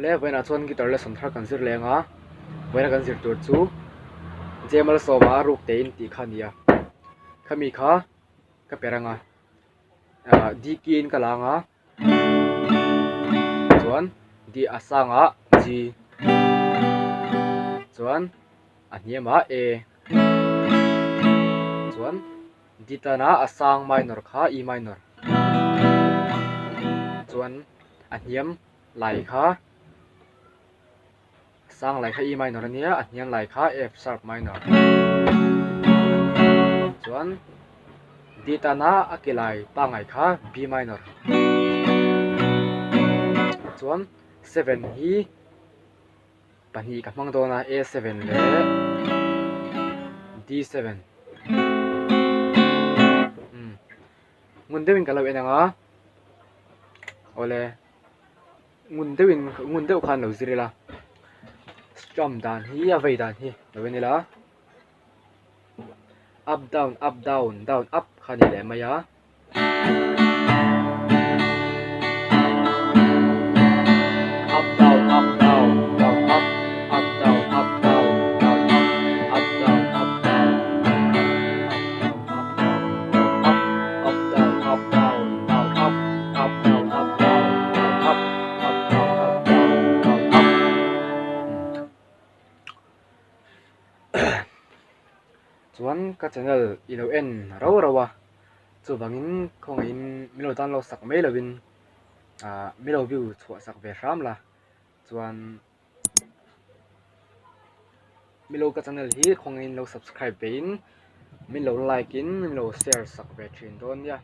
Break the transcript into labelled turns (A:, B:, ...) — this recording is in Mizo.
A: Awle vawiinah chuan guitar lesson thar kan zir leng a, vawiina kan zir tur chu J Malsawma ruk tein tih kha a ni a, khami kha ka per ang a, ah D key in ka la ang a, chuan D a sangah G chuan a hniamah A chuan D tana a sang minor kha E minor chuan a hniam lai kha sang lai kha E minor a nia a hniam lai kha F sharp minor chuan D tana a ke lai pangngai kha B minor chuan seven hi pahnih ka hmang dawn a A seven leh D seven umm ngun deuhin ka lo en ang a awle ngun deuhin ngun deuh khan lo zir ila strum dan hi a vei dan hi lo en ila up down up down down up kha a ni leh mai a. Up down up down down up up down up down down up up down up down down up up up down up down down up up down up down down up up down up down down up Chuan ka channel i lo en rau rau a. Chuvangin khawngaihin min lo download sak mai lovin ah min lo view chhuah sak ve hram la chuan min lo ka channel hi khawngaihin lo subscribe ve in min lo like in min lo share sak ve thin dawn nia.